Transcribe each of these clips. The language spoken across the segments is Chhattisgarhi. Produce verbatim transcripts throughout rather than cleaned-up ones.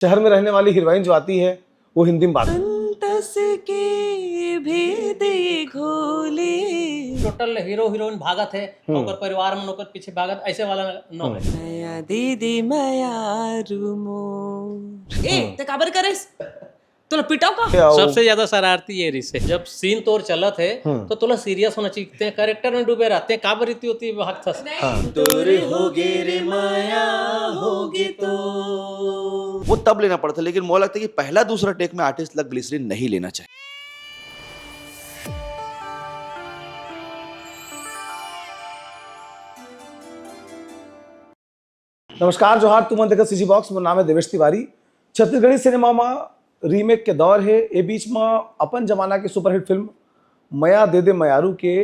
शहर में रहने वाली हीरोइन जो आती है, वो हिंदी में बात। अंतस के भेद घोले। टोटल हीरो हीरोइन भागत हे, हम्म। ओकर परिवार मन ओकर पीछे भागत, ऐसे वाला नो हे। मया दे दे मया रूमो। ए, ते काबर करेस? तोला पिटाव का? क्या हो? सबसे ज्यादा शरारती ये रिस हे। जब सीन तोर चलत हे, हम्म। तो तोला सीरियस होना चाहिए। ते कैरेक्टर में डूबे रहते, काबर इतनी होती भागथस। हाँ। तोरे हो गे रे मया हो गे तो। वो तब लेना पड़ता है, लेकिन मुझे लगता है कि पहला दूसरा टेक में आर्टिस्ट लग ग्लिसरीन नहीं लेना चाहिए। नमस्कार, जोहार, तुमन देखत सीजी बॉक्स, मोर नाम है देवेश तिवारी। छत्तीसगढ़ी सिनेमा मा रीमेक के दौर है। ए बीच मा अपन जमाना की सुपरहिट फिल्म मया दे दे मयारू के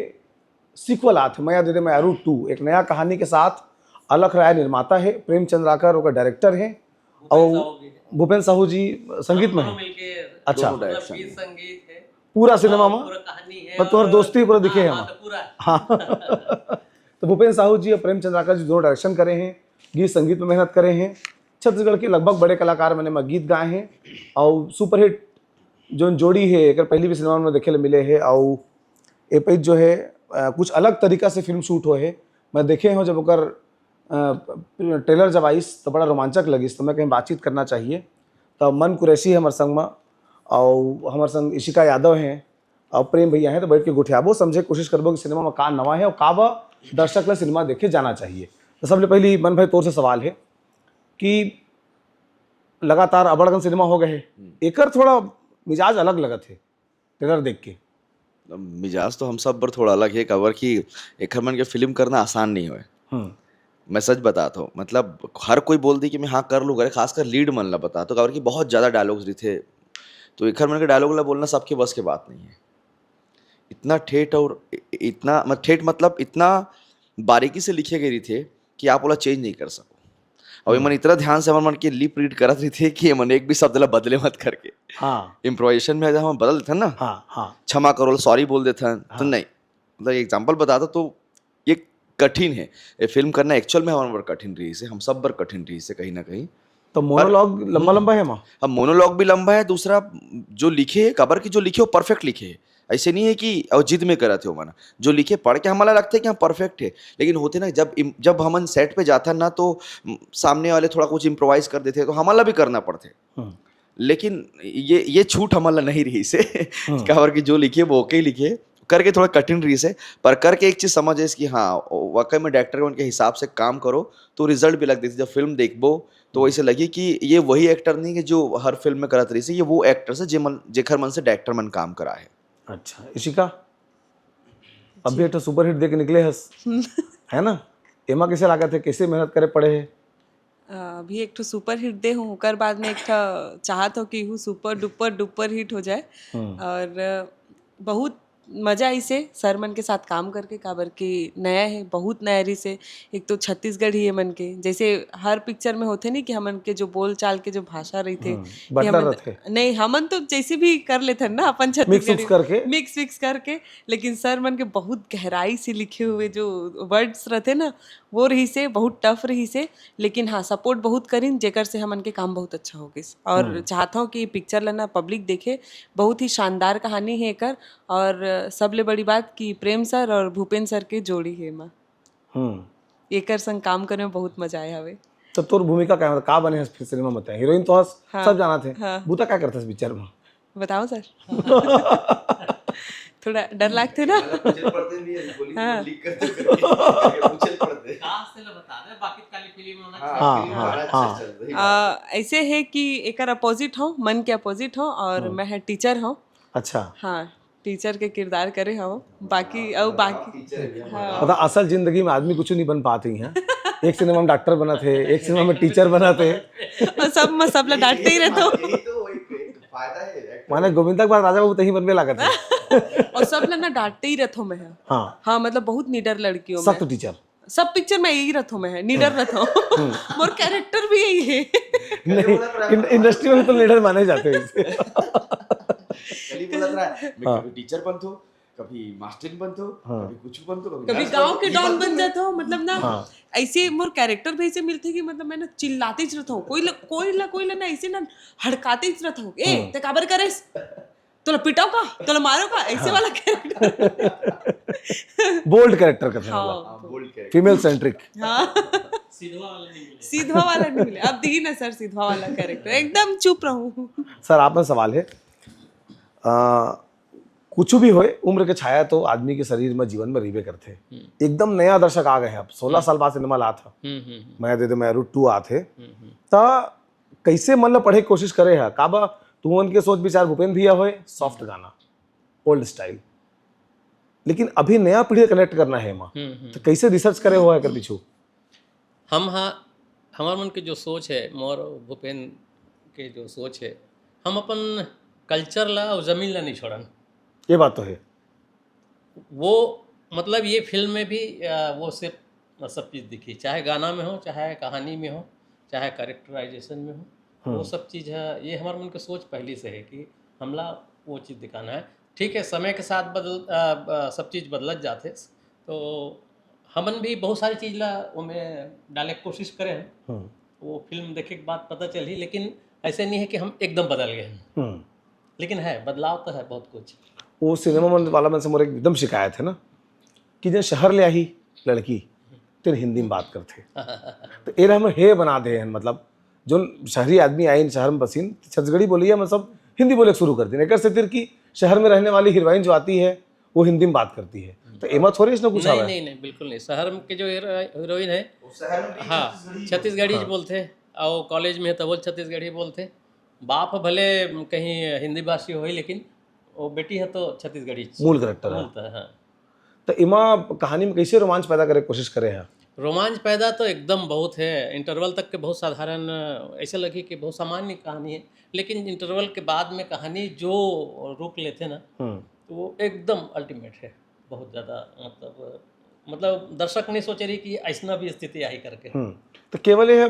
सीक्वल आत है, मया दे दे मयारू टू, एक नया कहानी के साथ। अलख राय निर्माता है, प्रेम चंद्राकर ओकर डायरेक्टर है, और भूपेन साहू जी संगीत में है। अच्छा। दोनों डायरेक्शन। संगीत है, पूरा सिनेमा में पूरा कहानी है, पर तोहर दोस्ती पूरा दिखे है हाँ, वहाँ। तो पूरा हाँ। तो भूपेन साहू जी और प्रेम चंद्राकर जी दोनों डायरेक्शन करे हैं, गीत संगीत में मेहनत करे हैं। छत्तीसगढ़ के लगभग बड़े कलाकार मन एमा गीत गाए हैं और सुपरहिट जो जोड़ी है, एकर पहली भी सिनेमा में देखे ले मिले है। और ए पइत जो है, अ, कुछ अलग तरीका से फिल्म शूट हो है। मैं देखे हूँ, जब ओकर, अ, ट्रेलर जब आइस तो बड़ा रोमांचक लगिस, तो मैं कहीं बातचीत करना चाहिए। तो मन कुरैशी है हमारे संग में, और हमारे संग इशिका यादव हैं और प्रेम भैया हैं, तो बैठ के गोठियाबो, समझे के कोशिश करबो कि सिनेमा में का नवा है और का बा दर्शक ला सिनेमा देखे जाना चाहिए। तो सबले पहली मन भाई तोर से सवाल है कि लगातार अबड़गन सिनेमा हो गए है, एकर थोड़ा मिजाज अलग लगत है ट्रेलर देख के। अब मिजाज तो हम सब बर थोड़ा अलग है, काबर कि एखर मन के फिल्म करना आसान नहीं होए। हम्म। मैं सच बताता हूँ, मतलब हर कोई बोल दी कि मैं हाँ कर लूँ, अरे खासकर लीड मन ला बताता हूँ, काबर कि बहुत ज़्यादा डायलॉग्स रहिथे, तो एखर मन के डायलॉग ला बोलना सबके बस के बात नहीं है। इतना ठेठ और इ-, इतना मत ठेठ मतलब इतना बारीकी से लिखे गए रहिथे कि आप ओला चेंज नहीं कर सको। और ये मन इतना ध्यान से हमर मन के लिप रीड करत रहिथे कि ये मन एक भी शब्द ला बदले मत करके। हाँ। इम्प्रोवाइजेशन में हम बदल देते हैं ना, हाँ, हाँ। क्षमा करो, सॉरी बोल देते हैं, तो हाँ। नहीं, मतलब एग्जाम्पल बताता तो ये कठिन है। ये फिल्म करना एक्चुअल में हमारे बर कठिन रहिस हे, हम सब बर कठिन रहिस हे कहीं ना कहीं। तो मोनोलॉग लंबा लंबा है माँ। अब मोनोलॉग भी लंबा है, दूसरा जो लिखे है, काबर कि जो लिखे वो परफेक्ट लिखे है, ऐसे नहीं है कि और जिद में करत हे वो मन। जो लिखे पढ़ के हमारा लगता है कि हम परफेक्ट है, लेकिन होते ना जब इम- जब हमन सेट पे जाता ना तो म, सामने वाले थोड़ा कुछ इम्प्रोवाइज कर देते हैं, तो हमारा भी करना पड़ते। हम्म। लेकिन ये ये छूट हमारा नहीं रहिस हे हम्म। काबर कि जो लिखे वो ओके लिखे, करके थोड़ा कठिन रहिस हे, पर करके एक चीज समझ आइस कि हाँ, वाकई में डायरेक्टर मन के हिसाब से काम करो तो रिजल्ट भी लग देती। जब फिल्म देखबो तो वैसे लगी कि ये वही एक्टर नहीं कि जो हर फिल्म में करत रहिस हे, ये वो एक्टर से जे मन जेखर मन से डायरेक्टर मन काम करा है। अच्छा, इशिका, अभी एक ठो सुपरहिट दे के निकले हस, है ना? एमा कैसे लागत है, कैसे मेहनत करे पड़े है? अ, अभी एक ठो सुपरहिट दे हूँ, ओकर बाद में एक ठो चाहत हो कि हूँ सुपर डुपर डुपर हिट हो जाए। हम्म। और बहुत मजा आइस हे सर मन के साथ काम करके, काबर कि नया है, बहुत नया रहिस हे। एक तो छत्तीसगढ़ी ये मन के, जैसे हर पिक्चर में होथे नहीं कि हमन के जो बोल चाल के जो भाषा रहिथे, हम्म, कि बटलर हमन रथे। नहीं, हमन तो जैसे भी कर लेथन ना अपन मिक्स उक्स छत्तीसगढ़ी करके। मिक्स विक्स करके, लेकिन सर मन के बहुत गहराई से लिखे हुए जो वर्ड्स रथे ना, वो रहिस हे, बहुत टफ रहिस हे। लेकिन हाँ, सपोर्ट बहुत करिन, जेकर से हमन के काम बहुत अच्छा हो गिस। और हम्म। चाहत हूँ कि पिक्चर ला ना पब्लिक देखे, बहुत ही शानदार कहानी है एकर। और सबले बड़ी बात कि प्रेम सर और भूपेन सर के जोड़ी है एमा, हम्म। एकर संग काम करे में बहुत मजा आए हवे। तो तोर भूमिका का है, मतलब का बने हस फिर सिनेमा में? तैं हीरोइन तो हस, हाँ। सब जानथे। हाँ। बूता का करथस पिक्चर में? बताओ सर। थोड़ा डर लागथे ना। हाँ। कास्ट ला बता दे, बाकी काली फिल्म होना हाँ, हाँ, हाँ। आ, ऐसे है कि एकर अपोजिट हो, मन के अपोजिट हो, और हम्म। मैं है टीचर हूँ। अच्छा। हाँ, टीचर के किरदार करे हूँ। बाकी अउ बाकी हाँ। मतलब असल जिंदगी में आदमी कुछ नहीं बन पाती हैं। एक सिनेमा में डॉक्टर बनथे, एक सिनेमा में टीचर बनथे। और सब में सब ला डांटते ही रहता हूँ। यही तो एक, एक फायदा है एक्टर। माने गोविंदा के बाद राजा बाबू तहीं बनबे लागत है। और सब ला ना डांटते ही रहता हूँ मैं। हाँ। हाँ, मतलब बहुत निडर लड़की हूँ सख्त मैं। टीचर। सब पिक्चर में यही रहता हूँ मैं, निडर रहता हूँ। मोर कैरेक्टर भी यही है। नहीं, इन-, इंडस्ट्री में भी तो निडर माने जाते हैं इसे। कल ही बोला था, मैं हाँ। कभी टीचर बनथो, कभी मास्टर बनते हो, हाँ। कभी कुछ बनते हो, कभी गांव के डॉन बन जाते हो, मतलब ना। हाँ। ऐसे मोर कैरेक्टर भी ऐसे मिलथे कि मतलब मैं ना चिल्लाते ज रहता हूँ, कोई ला, कोई ला कोई ला ना ऐसे ना हड़काते ज रहता हूँ। ए, हम्म। ते काबर करेस? तोला पिटाओ का, तोला मारो का, ऐसे वाला कैरेक्टर। बोल्ड कैरेक्टर का था। हाँ। Bold character. Female centric. हाँ। सीधवा वाला नहीं मिले। सीधवा वाला नहीं मिले। अब दी ना सर सीधवा वाला कैरेक्टर, एकदम चुप रहूं। सर, आप में सवाल है, आ, कुछ भी होए, उम्र के छाया तो आदमी के शरीर में, जीवन में रहिबे करथे। एकदम नया दर्शक आ गए हैं, अब सोलह साल बाद सिनेमा ला था, हम्म हम्म हम्म, मैं दे दे मैं टू आथे, हम्म हम्म। त कैसे मन ल पढ़े के कोशिश करे हा? काबा तुमन के सोच विचार भूपेन भैया होए, सॉफ्ट गाना, ओल्ड स्टाइल, लेकिन अभी नया पीढ़ी कनेक्ट करना है एमा, हम्म हम्म। तो कैसे रिसर्च करे हो एकर पीछू? हम हा, हमार मन के जो सोच है, मोर भूपेन के जो सोच है, हम अपन कल्चर ला और जमीन ला नहीं छोड़न। ये बात तो है। वो, मतलब, ये फिल्म में भी अ, वो सिर्फ सब चीज़ दिखी, चाहे गाना में हो, चाहे कहानी में हो, चाहे कैरेक्टराइजेशन में हो, वो हम्म। सब चीज़ है। ये हमार मन के सोच पहली से है कि हमला वो चीज़ दिखाना है। ठीक है, समय के साथ बदल अ, अ, सब चीज़ बदलत जाथे, तो हमन भी बहुत सारी चीज़ ला ओमे डाले के कोशिश करे हैं। हम्म। वो फिल्म देखे के बाद पता चली, लेकिन ऐसे नहीं है कि हम एकदम बदल गए हैं। हम्म। लेकिन है, बदलाव तो है बहुत कुछ। वो सिनेमा मन वाला मन से मोर एकदम शिकायत है ना, कि जब शहर ले आही लड़की, तेन हिंदी में बात करथे, तो एरा हम हे बना दे हैं, मतलब, जो शहरी आदमी आइन शहर में बसिन, छत्तीसगढ़ी बोलिया, मतलब, हिंदी बोले शुरू कर दिन। एकर से तिर की शहर में रहने वाली हीरोइन जो आती है, वो हिंदी में बात करती है, तो एमा थोड़े इसने कुछ नहीं हवा है। नहीं नहीं, बिल्कुल नहीं। शहर के जो हीरो-, हीरोइन है, शहर में भी हाँ, छत्तीसगढ़ी छत्तीसगढ़ी हाँ। बोलथे, और कॉलेज में है तो वो छत्तीसगढ़ी बोलथे। बाप ह भले कहीं हिंदी भाषी होई, लेकिन वो बेटी है तो छत्तीसगढ़ी। मूल कैरेक्टर है। मूलतः, हाँ। तो इमा कहानी में कैसे रोमांच पैदा करे के कोशिश करे हैं? रोमांच पैदा तो एकदम बहुत है, इंटरवल तक के बहुत साधारण, ऐसे लगी कि बहुत सामान्य कहानी है, लेकिन इंटरवल के बाद में कहानी जो रूप लेथे ना, हम्म। तो वो एकदम अल्टीमेट है, बहुत ज़्यादा, मतलब, मतलब दर्शक नहीं सोचे रही कि ऐसना भी स्थिति आई करके। हम्म। तो केवल ये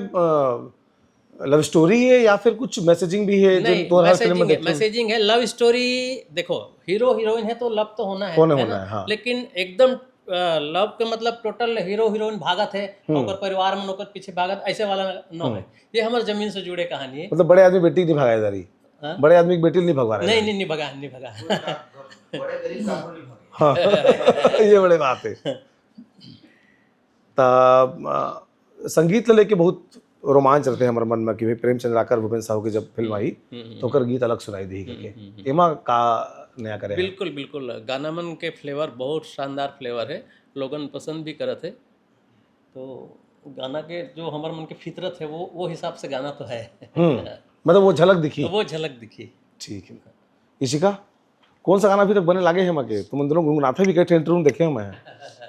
लव स्टोरी है या फिर कुछ मैसेजिंग भी है जो नहीं, तोहर हर फिल्म में मैसेजिंग है, देखते हैं? मैसेजिंग है, लव स्टोरी। देखो, हीरो हीरोइन है तो लव तो होना है, होना, है होना ना? है, हाँ। लेकिन एकदम लव के, मतलब, टोटल हीरो हीरोइन भागत है, हम्म। ओकर परिवार मन ओकर पीछे भागत, ऐसे वाला न हम्म। है। ये हमारे जमीन से जुड़े कहानी है। मतलब बड़े आदमी बेटी नहीं भगाए जा रही, हाँ? बड़े आदमी की बेटी नहीं भगवा रहे नहीं जा नहीं नहीं भगा, नहीं भगा। बड़े गरीब काबू नहीं भागे। हाँ। ये बड़े बात है। त अ, संगीत ल लेके बहुत रोमांच रहते हैं हमारे मन में कि भाई प्रेमचंद राकर भूपेन साहू की जब फिल्म आई हम्म, तो ओकर गीत अलग सुनाई दी करके। हम्म, हम्म। एमा का नया करे हैं? बिल्कुल बिल्कुल, गाना मन के फ्लेवर बहुत शानदार फ्लेवर है, लोगन पसंद भी करत है। तो गाना के जो हमारे मन के फितरत है, वो वो हिसाब से गाना तो है। हम्म। मतलब वो झलक दिखी। तो वो झलक दिखी। ठीक है। इशिका, कौन सा गाना अभी तक बने लागे है मके? तुम दोनों गुनगुनाते भी कई इंटरव्यू में देखे हैं मैं।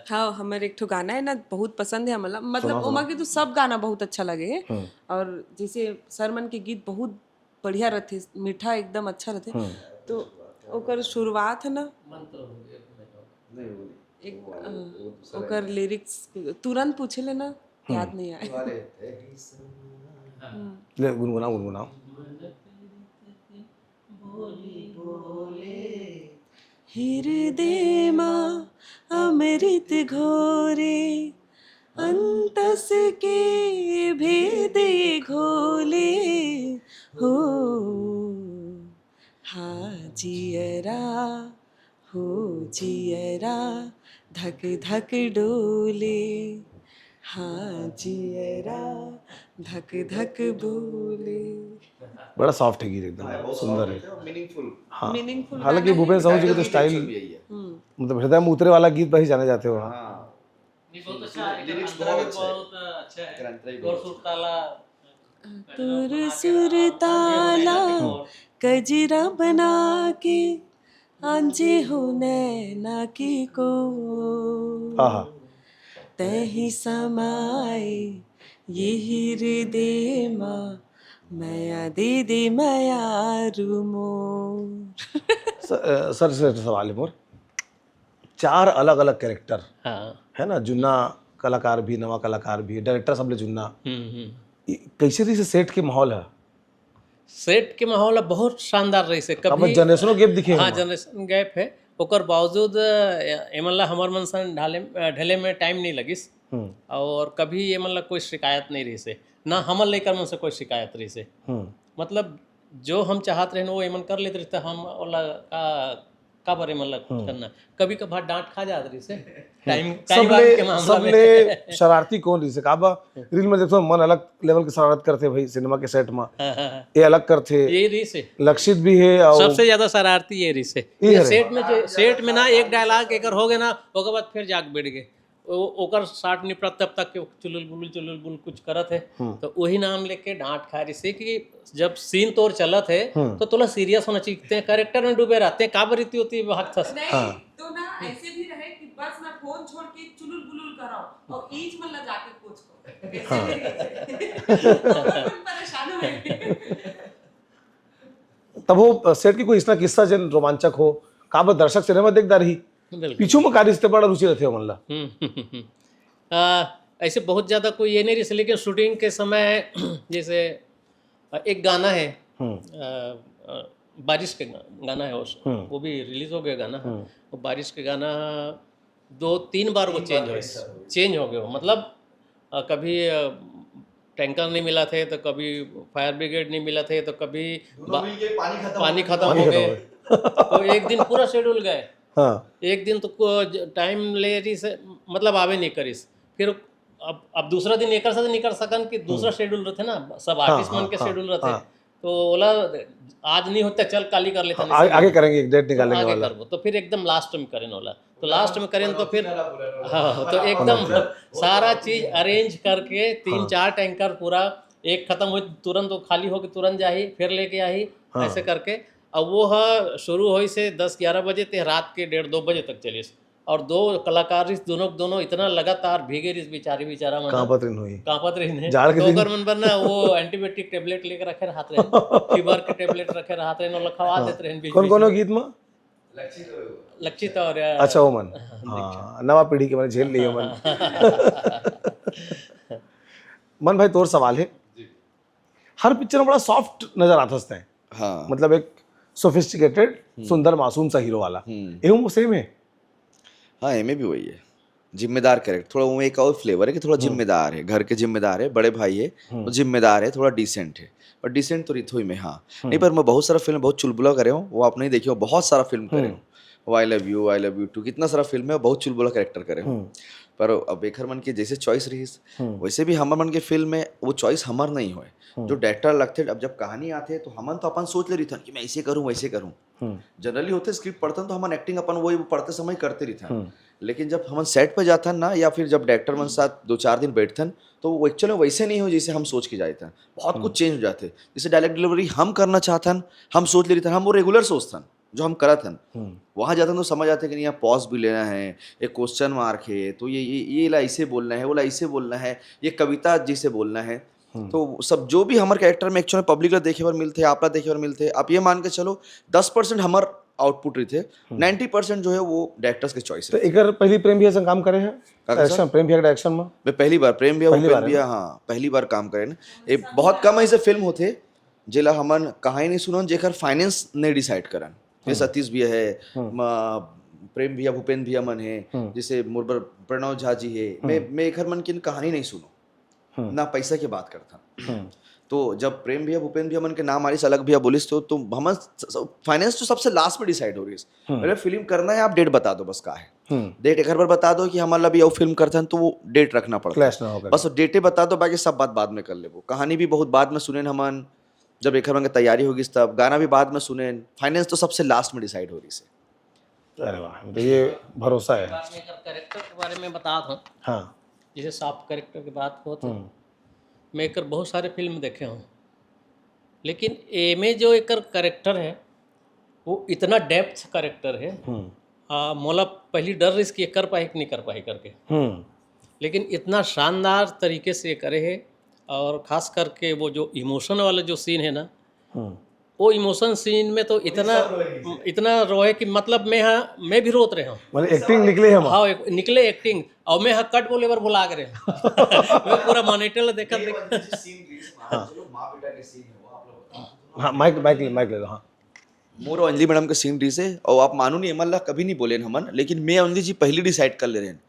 हाँ, हमारे एक ठो गाना है ना, बहुत पसंद है, मतलब मतलब सुनाओ, ओमा सुनाओ। के तो सब गाना बहुत अच्छा लगे है। हम्म। और जैसे सर मन के गीत बहुत बढ़िया रहते, मीठा, एकदम अच्छा रहते। हम्म। तो ओकर शुरुआत है ना, नहीं, वो नहीं। एक वो वाला, अ, वो दूसरा ओकर है। लिरिक्स तुरंत पूछे ले ना, याद नहीं आए। वाले थे ही समा। हम्म। ले गुनगुनाओ, गुनगुनाओ। हृदय मा अमृत घोरे, अंतस के भेद घोले हो। हाँ जियरा, हो जियरा, धक धक डोले। हाँ जियरा, धक धक बोले। बड़ा सॉफ्ट है गीत, एकदम हाँ, बहुत सुंदर सॉफ्ट है। है, मीनिंगफुल। हाँ। मीनिंगफुल हालांकि गाना है। भूपेन साहू जी के तो टाइटल स्टाइल, भी यही है। हम्म। मतलब हृदय में उतरे वाला गीत भाई जाने जाते हो। हाँ। नहीं, बहुत अच्छा है, लिरिक्स अंतरा बहुत भी अच्छा है। बहुत अच्छा है। अंतरा भी गौर बहुत सुर ताला, तुर सुर ताला, कजरा बना के, आंजे हो नैना की को। आहा। तही समाए ये हृदय मा, मया दे दे मया रूमो। स-, अ, सर से सवाल है मोर, चार अलग अलग कैरेक्टर हाँ। है ना, जुन्ना कलाकार भी, नवा कलाकार भी, डायरेक्टर सब ले जुन्ना। हम्म हम्म। इ-, कैसे रही से सेट के माहौल है? सेट के माहौल अब बहुत शानदार रही से अब कभी। जनरेशनों गैप दिखे हाँ, हैं। जनरेशन गैप है। ओकर बावजूद, अ, एमन ला हमर मन सन ढाले, अ, ढले में टाइम नहीं लगिस। हम्म। और कभी एमन ला कोई शिकायत नहीं रहिस हे, ना हमर लइका मन से कोई शिकायत रहिस हे। हम्म। मतलब, जो हम चाहत रहेन, वो एमन कर लेत रहिस, त हम ओला का, का बर एमन ला हम्म। करना? कभी कभार डांट खा जात रहिस हे। टाइम, टाइम सबले, के मामला में। सबले शरारती कौन रहिस हे? काबर रील में देखथन, मन अलग लेवल के शरारत करथे भाई, सिनेमा के सेट में। हाँ, हाँ, हाँ। ये अलग करथे। ये रहिस हे। लक्षित भी हे और सबसे ज्यादा शरारती ये रहिस हे। ये ये हरे। सेट में जो, सेट में ना एक डायलॉग एकर हो गए ना, ओकर बाद फिर जाग बैठ गए। ओ-, ओकर साठ निपटत तब तक के चुलुल बुलुल, चुलुल बुलुल कुछ करत हे। हम्म। तो वही नाम लेके डांट खा रहिस हे कि जब सीन तोर चलत हे, हम्म। तो तोला सीरियस होना चाहिए। ते कैरेक्टर में डूबे रहते हैं, काबर इतनी होती है भागथस? नहीं, हाँ। तो ना ऐसे भी रहे कि बस मैं फोन छोड़ के चुलुल बुलुल कर रहा हूँ और ईच मन ला जाके पूछ को। ऐसे हाँ। भी रहे। तो अपन परेशान हुए। तब वो, अ, सेट के कोई इसना किस्सा जेन रोमांचक हो, काबर दर्शक सिनेमा देखदा रही? बिल्कुल। पीछू में का रिश्ते बड़ा रुचि रहथे हमन ला। हम्म, हम्म, हम्म। आ, ऐसे बहुत ज्यादा कोई ये नहीं रहिस, लेकिन शूटिंग के समय जैसे, अ, एक गाना है, हम्म। अ, अ, बारिश के गा-, गाना है उस, हम्म। वो भी रिलीज हो गया गाना। हम्म। वो बारिश के गाना दो तीन बार वो तीन चेंज बार हो, कैसा हो गया? चेंज हो गया वो। मतलब, अ, कभी, अ, टैंकर नहीं मिला थे, तो कभी फायर ब्रिगेड नहीं मिला थे, तो कभी दोनों बा-, मिलके पानी खत्म पानी हो गया। खत्म पानी हो खत्म गए। हो गए। तो एक दिन पूरा शेड्यूल गए। हाँ। एक दिन तो को-, ज-, टाइम ले रहिस हे, मतलब आवे नहीं करिस। फिर अब, अब दूसरा दिन एकर साथ नहीं कर सकन कि दूसरा हम्म। शेड्यूल रहते ना, सब हाँ, आर्टिस्ट मन हाँ, के हाँ, शेड्यूल रहते। हाँ। तो ओला आज नहीं होता, चल काली कर लेते हाँ, हैं, आगे, ऐसे आगे नहीं। करेंगे, एक डेट तो निकालेंगे आगे वाला। करबो। तो फिर एकदम लास्ट में करें ओला। तो लास्ट में करें तो फिर, हाँ, तो एकदम सारा चीज अरेंज करके तीन हाँ। चार टैंकर पूरा एक खत्म हो, तुरंत वो खाली होके तुरंत जाही, फिर लेके आही, हाँ। ऐसे करके। अब वो ह शुरू होइस हे दस ग्यारह बजे ते रात के डेढ़ दो बजे तक चलिस। और दो कलाकार रहिस, दोनों, दोनों इतना लगातार भीगे रहिस बेचारी, बेचारा मन कांपत रहिन होही। कांपत रहिन हे। जाड़ के तो दिन। ओकर मन बर ना वो एंटीबायोटिक टेबलेट लेके रखे रहत रहिन, फीवर के टेबलेट रखे रहत रहिन, ओला खवा हाँ। देत रहिन बीच कौन, बीच कौन में। गीत में? लक्षित और, अच्छा, वो मन। हाँ, दीक्षा। हाँ, नवा पीढ़ी के मन झेल लिए मन। मन भाई, तोर सवाल है। जी। हर पिक्चर में बड़ा सॉफ्ट नजर आता है। हाँ। मतलब एक सोफिस्टिकेटेड, हम्म। सुंदर मासूम सा हीरो वाला। हम्म। एहू सेम है? हाँ, एमे भी वही है। जिम्मेदार कैरेक्टर, थोड़ा वो एक और फ्लेवर है कि थोड़ा हम्म। जिम्मेदार है, घर के जिम्मेदार है, बड़े भाई है, हम्म। वो जिम्मेदार है, थोड़ा डिसेंट है। पर डिसेंट तो रिथोई में, हाँ। हम्म। नहीं, पर मैं बहुत सारा फिल्म, बहुत चुलबुला करे हूँ, वो आप नहीं देखे हो, बहुत सारा फिल्म करे हम्म। हूँ। वो I love you, I love you too, कितना सारा फिल्म है, बहुत चुलबुला कैरेक्टर करे हूँ। हम्म। पर अब एकर मन के जैसे चॉइस रहिस, हम्म। वैसे भी हमर मन के फिल्म में वो चॉइस हमर नहीं होए। हम्म। जो डायरेक्टर लगथे, अब जब कहानी आथे, तो हमन तो अपन सोच ले रहिथन कि मैं ऐसे करूँ, वैसे करूँ। हम्म। जनरली होथे, स्क्रिप्ट पढ़थन, तो हमन एक्टिंग अपन वही पढ़ते समय करते रहिथन। हम्म। लेकिन जब हमन सेट पे जाथन ना, या फिर जब डायरेक्टर मन साथ दो चार दिन बैठथन, तो वो एक्चुअल में वैसे नहीं हो, जैसे हम सोच के जाथन। बहुत हम्म। कुछ चेंज हो जाथे। जैसे डायलॉग डिलीवरी हम करना चाहथन, हम सोच ले रहिथन, हम वो रेगुलर सोचथन, जो हम करत हन। हम्म। वहाँ जाथन तो समझ आथे कि नहीं, यहाँ पॉज भी लेना है, एक क्वेश्चन मार्क है, तो ये, ये, ये ला ऐसे बोलना है, वो ला ऐसे बोलना है, ये कविता जैसे बोलना है। हम्म। तो सब जो भी हमर कैरेक्टर में एक्चुअल में पब्लिक ला देखे बर मिलथे, आप ला देखे बर मिलथे, आप ये मान के चलो, दस परसेंट हमर आउटपुट रहिथे, हम्म। नाइंटी परसेंट जो है वो डायरेक्टर्स के चॉइस तो रहिथे। एकर पहली प्रेम भैया से काम करे हैं? का, का, डायरेक्शन, सर? प्रेम भैया के डायरेक्शन में? मैं पहली बार, प्रेम भैया, पहली भूपेन बार है भैया, ना? हाँ, पहली बार काम करे ना। ये बहुत कम ऐसे फिल्म होथे, जेला हमन कहानी नहीं सुनन, जेकर फाइनेंस नहीं डिसाइड करन। ये हम्म। सतीश भैया है, हम्म। म-, प्रेम भैया, भूपेन भैया मन है, हम्म। जैसे मोर बर प्रणव झा जी है, मैं, हम्म। मैं एकर मन की कहानी नहीं सुनो, हम्म। ना पैसा की बात करता। हम्म। तो जब प्रेम भैया, भूपेन भैया मन के नाम आरिस, अलग भैया बोलिस, तो, तो हमन स-, स-, फाइनेंस तो सबसे लास्ट में डिसाइड हो रहिस। हम्म। पहले फिल्म करना है, आप डेट बता दो, बस का है। हम्म। डेट एक बार बता दो कि हमन ला भी अउ फिल्म करथन, तो वो डेट रखना पड़ता है। क्लैश ना हो करके। बस डेटे बता दो, बाकी सब बात बाद में कर लेबो। कहानी भी बहुत बाद में सुनेन हमन, जब एकर मन के तैयारी हो गिस तब, गाना भी बाद में सुनेन, फाइनेंस तो सबसे लास्ट में डिसाइड हो रहिस हे। अरे वाह, तो ये भरोसा है। एक बार मैं अगर कैरेक्टर के बारे में बतात हूँ, हाँ। जैसे सॉफ्ट कैरेक्टर की बात होत हे, हम्म। मैं एकर बहुत सारे फिल्म देखे हूँ, लेकिन एमे जो एकर कैरेक्टर है, वो इतना डेप्थ कैरेक्टर है। हम्म। आ, मोला पहली डर रहिस कि ये कर पाही कि नहीं कर पाही करके। हम्म। लेकिन इतना शानदार तरीके से ये करे है, और खास करके वो जो इमोशन वाला जो सीन है ना, हम्म। वो इमोशन सीन में तो इतना, सब रोए हैं। इतना रोए कि मतलब मैं, हाँ, मैं भी रोत रहे हूँ। मतलब एक्टिंग निकले हम। हाँ, एक, निकले एक्टिंग, और मैं हाँ कट बोले बर भुला गए। मैं पूरा मॉनिटर ला देखत ये देख- वाला जो सीन रिलीज में, हाँ। जो माँ बेटा के सीन है, वो आप लोग बताओ। हाँ, माइक, माइक ले, माइक ले लो, हाँ। मोर अउ अंजलि मैडम के सीन रहिस हे, अउ आप मानू नहीं, एमन ला कभी नहीं बोलेन हमन, लेकिन मैं अंजलि जी पहली डिसाइड कर ले रहेन।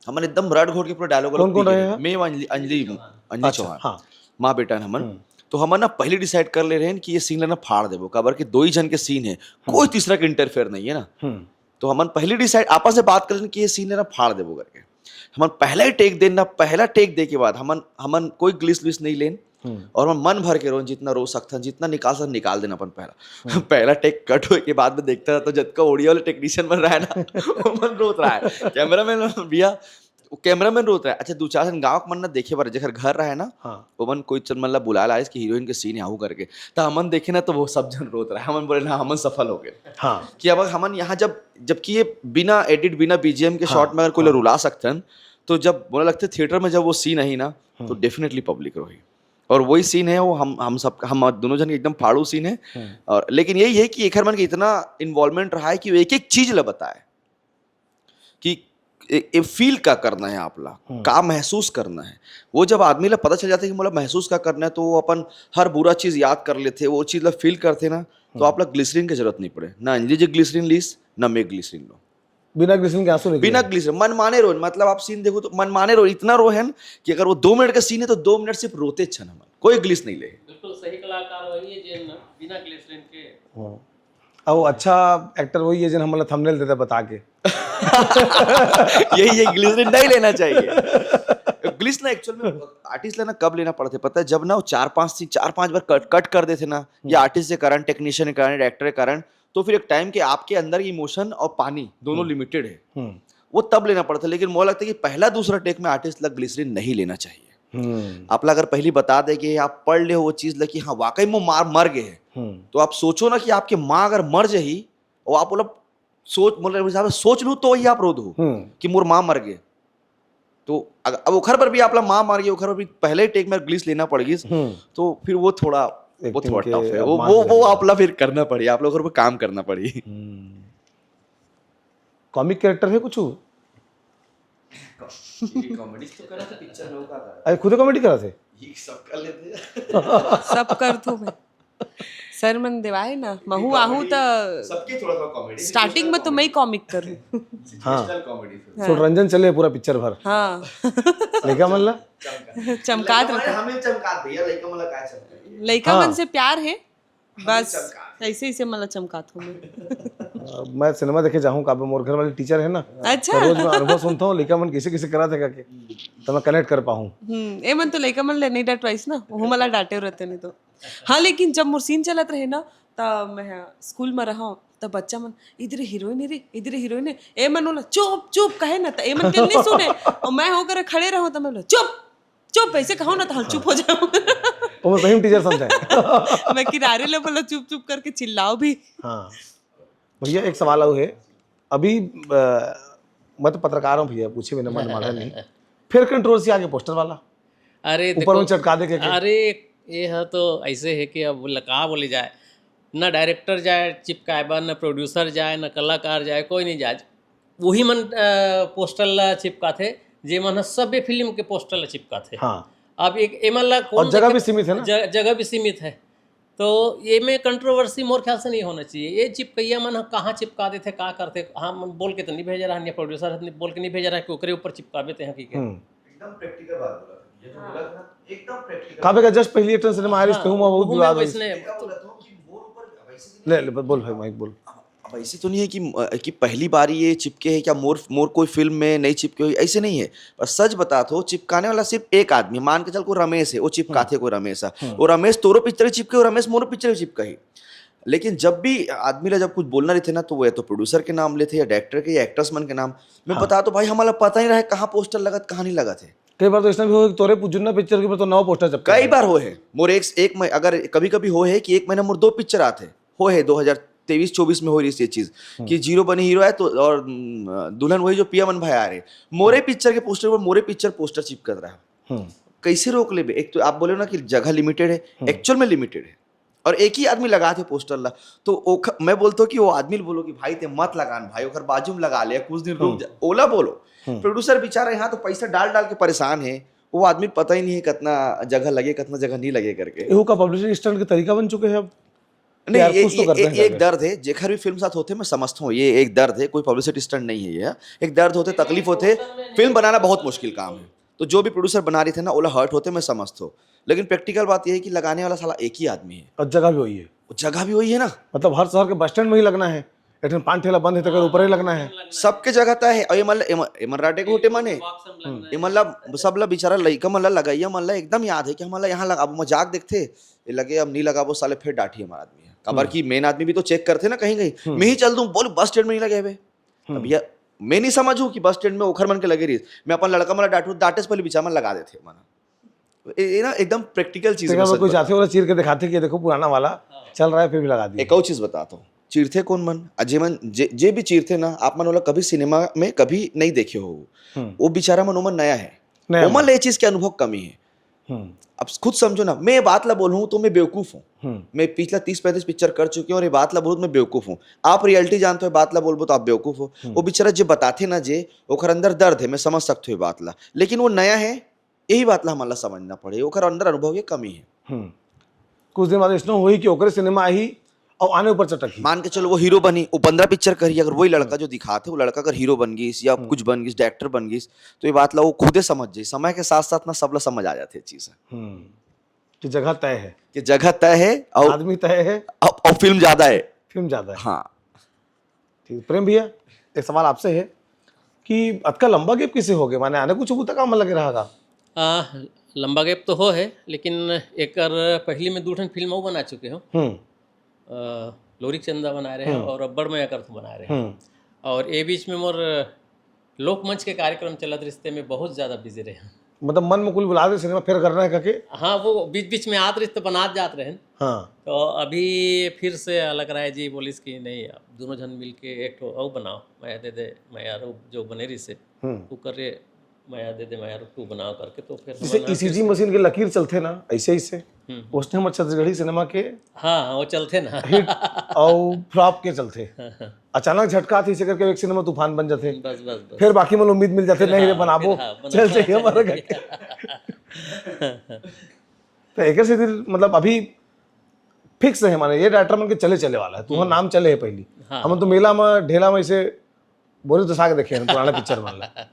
हमन एकदम रट घोट के पूरा डायलॉग कौन कौन रहे हैं? मैं अउ अंजलि, अंजलि, अंजलि अच्छा, चौहान, हाँ। माँ बेटा हन हमन। हम्म। तो हमन ना पहली डिसाइड कर ले रहेन कि ये सीन लेना फाड़ देबो, काबर कि दो ही जन के सीन है, कोई तीसरा के इंटरफेयर नहीं है ना। हम्म। तो हमन पहली डिसाइड आपस में बात कर लेन कि ये सीन लेना फाड़ देबो करके। हमन पहला ही टेक देन ना, पहला टेक दे के बाद हमन हमन कोई ग्लिस व्लिस नहीं लेन। हम्म। और हमन मन भर के रोन, जितना रो सकथन, जितना निकाल सकथन, निकाल देना अपन पहला। पहला टेक कट होए के बाद में देखता रहा तो जतका ऑडियो वाले टेक्नीशियन मन रहा है ना, वो मन रोत रहा है। कैमरामैन भैया, वो कैमरामैन रोत रहा है। अच्छा, दो चार जन गाँव के मन ना देखे बर, जेकर घर रहा है ना, हाँ। वो मन कोई चल मतलब बुला लाइस कि हीरोइन के सीन है, आहू करके। तो हमन देखे ना तो वो सब जन रोत रहा है। हमन बोले ना, हमन सफल हो गए। हाँ। कि अब हमन यहाँ जब, जबकि ये बिना एडिट, बिना बीजीएम के हाँ, शॉट में अगर कोई हाँ। रुला सकथन, तो जब मोला लगथे थिएटर में जब वो सीन आही ना, तो डेफिनेटली पब्लिक रोही। और वही सीन है वो, हम हम सब, हम दोनों जन के एकदम फाड़ू सीन है। और लेकिन यही है कि एखर मन के इतना इन्वॉल्वमेंट रहा है कि वो एक एक चीज ला बताए कि ए, ए फील का करना है आप ला, का महसूस करना है। वो जब आदमी ला पता चल जाता है कि मोला महसूस का करना है, तो वो अपन हर बुरा चीज याद कर लेते, वो चीज ला फील करते ना, तो आप ला ग्लिसरीन की जरूरत नहीं पड़े। ना अंजलि जी ग्लिसरीन लीस, ना मैं ग्लिसरीन लो। बिना ग्लिसरीन के आंसू निकले। बिना ग्लिसरीन, मन माने रोन, मतलब आप सीन देखो तो मन माने रोन, इतना रोहन कि अगर वो दो मिनट का सीन है तो दो मिनट सिर्फ रोते छन हमन, कोई ग्लिस नहीं ले। बिल्कुल सही कलाकार वही है जेन बिना ग्लिसरीन के हाँ। अब वो अच्छा एक्टर वही है जिन हमला थंबनेल देता बता के। यही, ये ग्लिसरीन नहीं लेना चाहिए। ग्लिस ना एक्चुअल में आर्टिस्ट लेना कब लेना पड़ते पता है? जब ना वो चार पांच सीन, चार पांच बार कट कट कर देते ना, या आर्टिस्ट के कारण, टेक्नीशियन के कारण, डायरेक्टर के कारण, तो फिर एक टाइम के आपके अंदर इमोशन और पानी दोनों लिमिटेड है, हम्म। वो तब लेना पड़ता है। लेकिन मोला लगता है कि पहला दूसरा टेक में आर्टिस्ट ला ग्लिसरीन नहीं लेना चाहिए। हम्म। आप ला अगर पहली बता दे कि आप पढ़ ले वो चीज ला कि हाँ वाकई में मार मर गए हैं, हम्म। तो आप सोचो ना कि आपके माँ अगर मर जाही और आप बोला सोच, मतलब हिसाब से सोच लू तो ही आप रो दो हम्म। कि मोर माँ मर गए। तो अग- अब ओखर पर भी आप ला माँ मर गए, ओखर पर भी पहले टेक में ग्लिस लेना पड़ गई, हम्म। तो फिर वो थोड़ा वो Acting थोड़ा के टफ है। अब वो मार वो लेना वो पड़ेगा। आप ला फिर करना पड़ी, आप लोग ओखर पर काम करना पड़ी। कॉमिक कैरेक्टर है कुछ? कॉमेडी तो करा था पिक्चर में, वो का करा? अरे खुद कॉमेडी करा थे? ये सब कर लेते हैं। सब कर थो मैं। सर मन देवाए ना, महू आहू त सबके थोड़ा थोड़ा कॉमेडी। स्टार्टिंग में तो मैं ही कॉमिक करूँ। हाँ। Situational comedy film. सुररंजन चले पूरा पिक्चर भर। हाँ। लेकिका मन ला? चमकात रहता। हमें चमकात भैया, लइका मन ला काय चमकाई? लइका हाँ। मन से प्यार है बस। चमकात। ऐसे ऐसे मला चमकात हूँ मैं। अ, मैं सिनेमा देखे जाहूँ काबे, मोर घर वाले टीचर है ना, अच्छा। तो रोज मैं अनुभव सुनता हूँ लेकिका मन कैसे कैसे करा थे करके, तो मैं कनेक्ट कर पाऊँ। हम्म, ए मन तो लइका मन ले नहीं डटवाइस ना, वो मला डांटे रहते नहीं तो। हाँ, लेकिन जब मोर सीन चलत रहे ना, त मैं स्कूल में रहा, त बच्चा मन, "इधर हीरोइन रे, इधर हीरोइन है।" ए मन बोला, "चुप चुप" कहे ना, त ए मन के नहीं सुने। और मैं होकर खड़े रहूँ त मैं बोला, "चुप चुप", ऐसे कहो ना तो हम चुप हो जाऊँ। वो सही में टीचर समझाए। मैं किनारे ले बोला, "चुप चुप" करके चिल्लाओ भी। हाँ भैया, एक सवाल और है। अभी अ, मैं तो पत्रकार हूँ भैया, पूछे बिना मन मारा नहीं। फिर कंट्रोवर्सी आगे पोस्टर वाला, अरे ऊपर देखो, में चटका दे के, के। अरे ये है तो ऐसे है कि अब ल- का बोले जाए, ना डायरेक्टर जाए चिपकाए बर, ना प्रोड्यूसर जाए, ना कलाकार जाए, कोई नहीं जाए। वही मन अ, पोस्टर ला चिपकाथे, जे मन ह सब्बे फिल्म के पोस्टर ला चिपकाथे। हाँ। अब एक एमन ला कौन और जगह देखे- भी सीमित है ना। ज- जगह भी सीमित है, तो ये में कंट्रोवर्सी मोर ख्याल से नहीं होना चाहिए। ये चिपकैया मन ह कहाँ चिपका देथे, का करथे, हम बोल के तो नहीं भेज रहा, या प्रोड्यूसर ह बोल के नहीं भेज रहा कि ओकरे ऊपर चिपकाबे ते हैं कि के। हम्म। एकदम प्रैक्टिकल बात बोला, ये तो बोला था ना, एकदम प्रैक्टिकल। काबे का जस्ट पहली एटर्न सिनेमा आरिस, हाँ, पे हूँ बहुत उहू में विवाद वैसने का बोला था कि मोर ऊपर वैसे नहीं ले ले, बोल भाई, माइक बोल। अब ऐसे तो नहीं है कि अ, कि पहली बार ये चिपके है क्या, मोर मोर कोई फिल्म में नहीं चिपके हुई, ऐसे नहीं है। पर सच बता तो चिपकाने वाला सिर्फ एक आदमी, मान के चल को रमेश है, वो चिपकाथे को रमेश है, वो रमेश तोरो पिक्चर चिपके, वो रमेश मोरो पिक्चर चिपका ही। लेकिन जब भी आदमी ला जब कुछ बोलना रहते ना, तो वो या तो प्रोड्यूसर के नाम लेते या डायरेक्टर के या एक्टर्स मन के नाम। मैं बता तो भाई, हमारा पता ही रहे कहाँ पोस्टर लगत, कहाँ नहीं लगत है। कई बार तो इसने भी हो, तोरे पुजुन्ना पिक्चर के ऊपर तो नौ पोस्टर चपका कई बार हो है मोर एक एक मह-, अगर कभी कभी हो है कि एक महीना मोर दो पिक्चर आते हो है, दो हजार तेईस चौबीस में हो रही ये चीज कि जीरो बनी हीरो है तो, और हम्म, दुल्हन वही जो पिया मन भाई आ रहे, मोरे पिक्चर के पोस्टर पर मोरे पिक्चर पोस्टर चिपकत रहा। हम्म। कैसे रोक लेबे? एक तो आप बोले ना कि जगह लिमिटेड है, एक्चुअल में लिमिटेड है, और एक ही आदमी लगाथे पोस्टर ला, तो ओख-, मैं बोलता हूँ कि वो आदमी ल बोलो कि भाई ते मत लगान भाई, ओकर बाजू में लगा ले, कुछ दिन रुक जा, ओला बोलो। प्रोड्यूसर बेचारा यहाँ तो पैसा डाल डाल के परेशान है, वो आदमी पता ही नहीं है कितना जगह लगे, कितना जगह नहीं लगे करके। एहू का पब्लिसिटी स्टंट के तरीका बन चुके हैं अब। नहीं, यार, ये, कुछ तो ये, करते ये, हैं ये एक करके। दर्द है, जेखर भी फिल्म साथ होथे, मैं समझता हूँ, ये एक दर्द है, कोई पब्लिसिटी स्टंट नहीं है ये। एक दर्द होथे, तकलीफ होथे, फिल्म बनाना बहुत मुश्किल काम है। तो जो भी प्रोड्यूसर बना रही थे ना, ओला हर्ट होथे, मैं समझता हूँ। लेकिन प्रैक्टिकल बात ये है कि लगाने वाला साला एक ही आदमी है। और जगह भी वही है। वो जगह भी वही है ना। मतलब, हर शहर के बस स्टैंड में ही लगना है, एक ठन पान ठेला बंद है, तो ऊपर ही लगना है। सबके जगह तय है। और ये मतलब, एमन, एमन राठे के होटे माने, ये मतलब, सब ला बेचारा लइका मन ला, लगइया मन ला एकदम याद है कि हमन ला यहाँ लगा, अब मजाक देखथे, ये लगे, अब नहीं लगाबो साले, फिर डांटी हमारा आदमी है। काबर हम्म। कि मेन आदमी भी तो चेक करथे ना कहीं कहीं। हम्म। मैं ही चल दूं, बोल, बस स्टैंड में नहीं लगे बे। हम्म। अब ये मैं नहीं समझूं कि बस स्टैंड में ओखर मन के लगे रहिस, मैं अपन लड़का मन ला डांटू, डांटे से पहले बेचारा मन लगा देथे मन। ये, ये ना एकदम प्रैक्टिकल चीज तो है, क्या मैं वो सच कोई बता जाते, ओला चीर के दिखाथे कि ये देखो पुराना वाला हाँ। चल रहा है, फिर भी लगा दिए। एक और चीज बताता हूँ, चीरथे कौन मन? अजय मन, जे, जे भी चीरथे ना, आप मन ओला कभी सिनेमा में कभी नहीं देखे हो। हम्म। वो बेचारा मन, ओमन नया है, नया ओमन मन। ले चीज के अनुभव कमी है। हम्म। अब खुद समझो ना, मैं ये बात ला बोलूँ तो मैं बेवकूफ हूँ। हम्म। मैं पिछला तीस पैंतीस पिक्चर कर चुके हूँ और ये बात ला बोलूँ तो मैं बेवकूफ हूँ। आप रियलिटी जानते हो, बात ला बोलबो तो आप बेवकूफ हो। हम्म। वो बेचारा जे बताथे ना, जे ओखर अंदर दर्द है, मैं समझ सकते हो ये बात ला, लेकिन वो नया है, यही बात ला हमन ला समझना पड़े, ओखर अंदर अनुभव के कमी है। हम्म। कुछ दिन बाद ऐसनो होही कि ओकरे सिनेमा आही और आने ऊपर चटक ही। मान के चलो, वो हीरो बनी, वो पंद्रह पिक्चर करी, अगर वही लड़का जो दिखाथे, वो लड़का अगर हीरो बन गिस या हम्म। कुछ बन गिस, डायरेक्टर बन गिस, तो ये बात ला वो खुदे समझ जाए। समय के साथ साथ ना सब ला समझ आ जाथे ये चीज है। हम्म। कि जगह तय है, कि जगह तय है और आदमी तय है, और, और फिल्म ज्यादा है। फिल्म ज्यादा है। हाँ। ठीक, प्रेम भैया, एक सवाल आपसे है कि अतका लंबा गैप किसे हो गया, माने आने कुछ तक काम लगे रहा का? आ, लंबा गैप तो हो है, लेकिन एकर पहली में दू ठन फिल्म अउ बना चुके हो। हम्म। आ, लोरिक चंदा बना रहे हैं हम्म। और अब्बड़ मया करथों बना रहे हैं। हम्म। और ये बीच में मोर लोकमंच के कार्यक्रम चलत रिहिस ते मैं बहुत ज्यादा बिजी रहे। मतलब मन में कुल बुला दे सिनेमा फेर करना है करके? हाँ, वो बीच बीच में आत रिहिस ते बनात जात रहे। हाँ। तो अभी फिर से अलग राय जी बोलिस कि नहीं, अब दोनों जन मिलके एक ठो अउ बनाओ, मया दे दे मया रो जो बने रिहिस हे, हम्म। वो करे, मया दे दे मया रो टू बनाओ करके, तो फिर जैसे हमर ईसीजी मशीन के लकीर चलथे ना, ऐसे ऐसे, हम्म। उसने हमर छत्तीसगढ़ी सिनेमा के हाँ, हाँ, वो चलथे ना। हिट और फ्लॉप के चलथे। हाँ, हाँ। अचानक झटका आथे, इसे करके एक सिनेमा तूफान बन जाथे। बस, बस, बस। फिर बाकी मन उम्मीद मिल जाथे, फिर नहीं रे, हाँ, बनाबो, फिर हाँ, चल बनाबो, चाहिए हमारा चल करके। तो एक ऐसे दिन, मतलब, अभी फिक्स है, माने, ये डायरेक्टर मन के चले, चले वाला है। तुम्हारा हम्म। नाम चले है पहली। हाँ। हम तो मेला में, ढेला में इसे बोरे दसा के देखे हैं पुराना पिक्चर मन ला।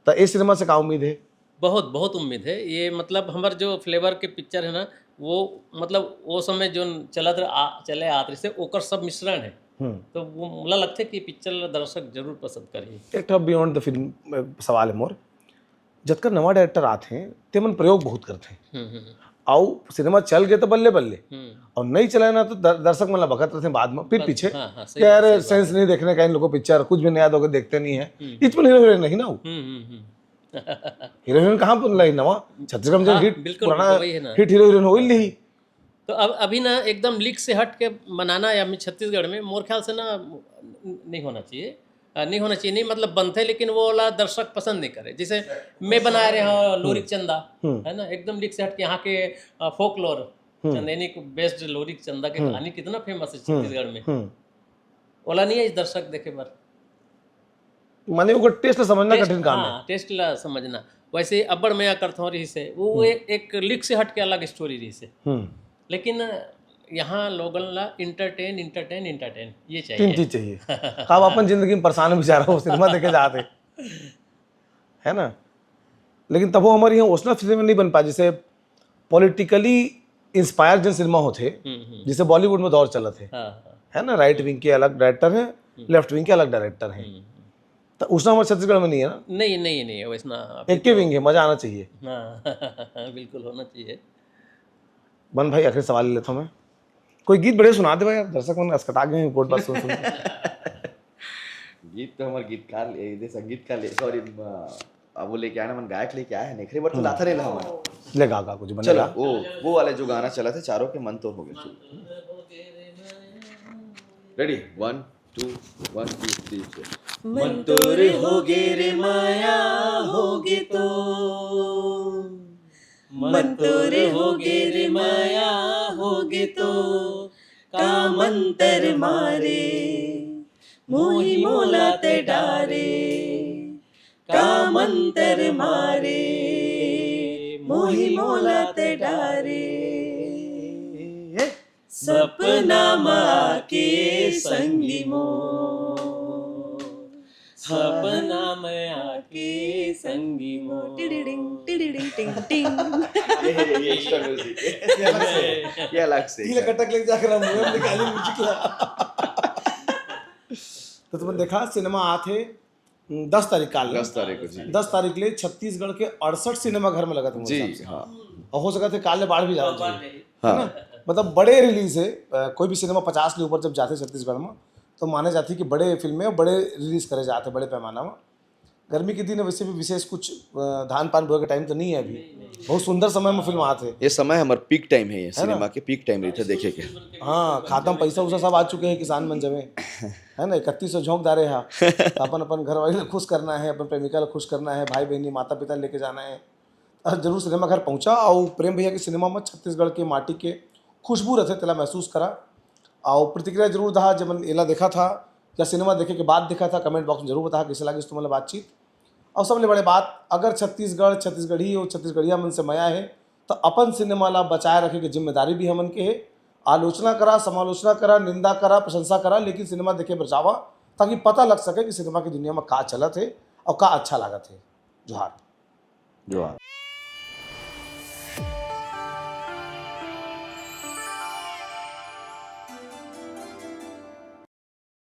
तो इस सिनेमा से का उम्मीद है? बहुत, बहुत उम्मीद है। ये, मतलब, हमर जो फ्लेवर के पिक्चर है ना, वो, मतलब, वो समय जो चलत रह-, आ-, चले आत रहिस हे, ओकर सब मिश्रण है। हम्म। तो वो मोला लगथे कि पिक्चर ला दर्शक जरूर पसंद करही। एक ठो बियॉन्ड द फिल्म, अ, सवाल है मोर। जतका नवा डायरेक्टर आत हैं, ते मन प्रयोग बहुत करथे। हम्म, हम्म, हम्म। अउ सिनेमा चल गए तो बल्ले बल्ले, हम्म। और नहीं चला ना तो दर-, दर्शक मन ला बकत रहथे बाद में, पीठ बस, पीछे, हाँ, हाँ, सही कि यार, बात, सही बात सेंस है। नहीं देखने का इन लोगों को पिक्चर, कुछ भी नया दोगे, देखते नहीं है। हम्म। इसमें हीरो हीरोइन नहीं ना वो। हम्म, हम्म, हम्म। हीरो हीरोइन कहाँ पर लाई नवा? छत्तीसगढ़ में जो हाँ, हिट, बिल्कुल, पुराना बिल्कुल, वही है ना। हिट हीरो हीरोइन हो ही नहीं। तो अब अभी ना एकदम लीक से हट के बनाना या में छत्तीसगढ़ में, मोर ख्याल से ना, न-, नहीं होना चाहिए। अ, नहीं होना चाहिए, नहीं, मतलब, बनथे, लेकिन वो वाला दर्शक पसंद नहीं करे। जैसे मैं बना रहे हो लोरिक हम्म। चंदा, हम्म। है ना, एकदम लीक से हट के यहाँ के, अ, फोकलोर, हम्म। चंदैनी को बेस्ड लोरिक चंदा के हम्म। कहानी कितना फेमस है हम्म। छत्तीसगढ़ में। हम्म। ओला नहीं है इस दर्शक देखे बर। माने ओकर टेस्ट ला समझना टेस्ट, कठिन काम है। हाँ, टेस्ट ला समझना। वैसे अब्बड़ मया करथों रहिस हे, वो हम्म। एक, एक लीक से हट के अलग स्टोरी रहिस हे। हम्म। लेकिन यहाँ लोगन ला एंटरटेन, एंटरटेन, एंटरटेन, ये चाहिए। तीन चीज चाहिए। का अपन जिंदगी में परेशान बेचारा हो, सिनेमा देखे जात हे, है ना? लेकिन तब वो हमारे यहाँ ओसना फिल्म नहीं बन पाए, जैसे पॉलिटिकली इंस्पायर जन सिनेमा होथे, हम्म, हम्म। जैसे बॉलीवुड में दौर चलत हे, हाँ, हाँ। है ना? राइट विंग के अलग डायरेक्टर हैं, हम्म। लेफ्ट विंग के अलग डायरेक्टर हैं। हम्म, हम्म। तो ओसना हमारे छत्तीसगढ़ में नहीं है ना? नहीं, नहीं, नहीं, वैसना अभी एक के तो विंग है, मजा आना चाहिए। हाँ, बिल्कुल होना चाहिए। मन भाई, आखिरी सवाल ले लेता हूँ मैं, कोई गीत बढ़िया सुना दे भाई, यार, दर्शक मन असकटा गए हैं, गोठ बात सुन सुन के। गीत तो हमारे गीतकार ले, ये संगीतकार ले, सॉरी, अब वो लेके आना मन, गायक लेके आए हैं, नेखरे बर तो हम्म। लाथा नहीं ला हमारा। ले गा, गा कुछ बने चलो, गा। वो, वो वाले जो गाना चला था चारों के, मन तो हो गए। Ready, one, two, one, two, three, four. मन तोर होगे रे माया होगे तो, मन तोर होगे रे माया होगे तो, का मंतर मारे मोही मोला ते डारे, का मंतर मारे मोही मोला ते डारे। सपना म आके संगी मोर, सपना म आके संगी मोर। टिडिडिंग, टिडिडिंग, टिंग, टिंग। ये ये एक्स्ट्रा म्यूजिक, ये अलग से, ये अलग से। ये कटक ले जाकर हम हम निकाली म्यूजिक ला। तो तुमन देखा सिनेमा आथे दस तारीख काल ले। दस तारीख को जी। दस तारीख ले छत्तीसगढ़ के अड़सठ सिनेमा घर में लगत हे मोर जी हिसाब से। हाँ। और हो सकत हे काल ले बाढ़ भी जाए। हाँ। है ना? मतलब बड़े रिलीज है, अ, कोई भी सिनेमा पचास के ऊपर जब जाते छत्तीसगढ़ में तो माने जाते कि बड़े फिल्में और बड़े रिलीज करे जाते बड़े पैमाना में। गर्मी के दिन वैसे भी विशेष कुछ अ, धान पान बोए के टाइम तो नहीं है अभी। बहुत सुंदर समय में फिल्म आते। ये समय हमार पीक टाइम है, ये सिनेमा के पीक टाइम रही था देखे के। हाँ, खाता में पैसा उसा सब आ चुके हैं किसान मन जमे, है ना? इकतीस सौ झोंक डारे हा। तो अपन अपन घर वाले ला खुश करना है, अपन प्रेमिका ला खुश करना है, भाई बहनी माता पिता लेके जाना है। और जरूर सिनेमा घर पहुंचा और प्रेम भैया के सिनेमा में छत्तीसगढ़ के माटी के खुशबू रहते तेला महसूस करा। और प्रतिक्रिया जरूर दहा, जब मन एला देखा था या सिनेमा देखे के बाद देखा था, कमेंट बॉक्स में जरूर बताहा कैसे लागिस तुम्हारा बातचीत। और सबले बड़े बात, अगर छत्तीसगढ़, छत्तीसगढ़ी और छत्तीसगढ़िया मन से मया है तो अपन सिनेमा ला बचाए रखे के जिम्मेदारी भी हमन के है। आलोचना करा, समालोचना करा, निंदा करा, प्रशंसा करा, लेकिन सिनेमा देखे बर जावा, ताकि पता लग सके कि सिनेमा की दुनिया में का चलत है और का अच्छा लागत है। जोहार। जोहार।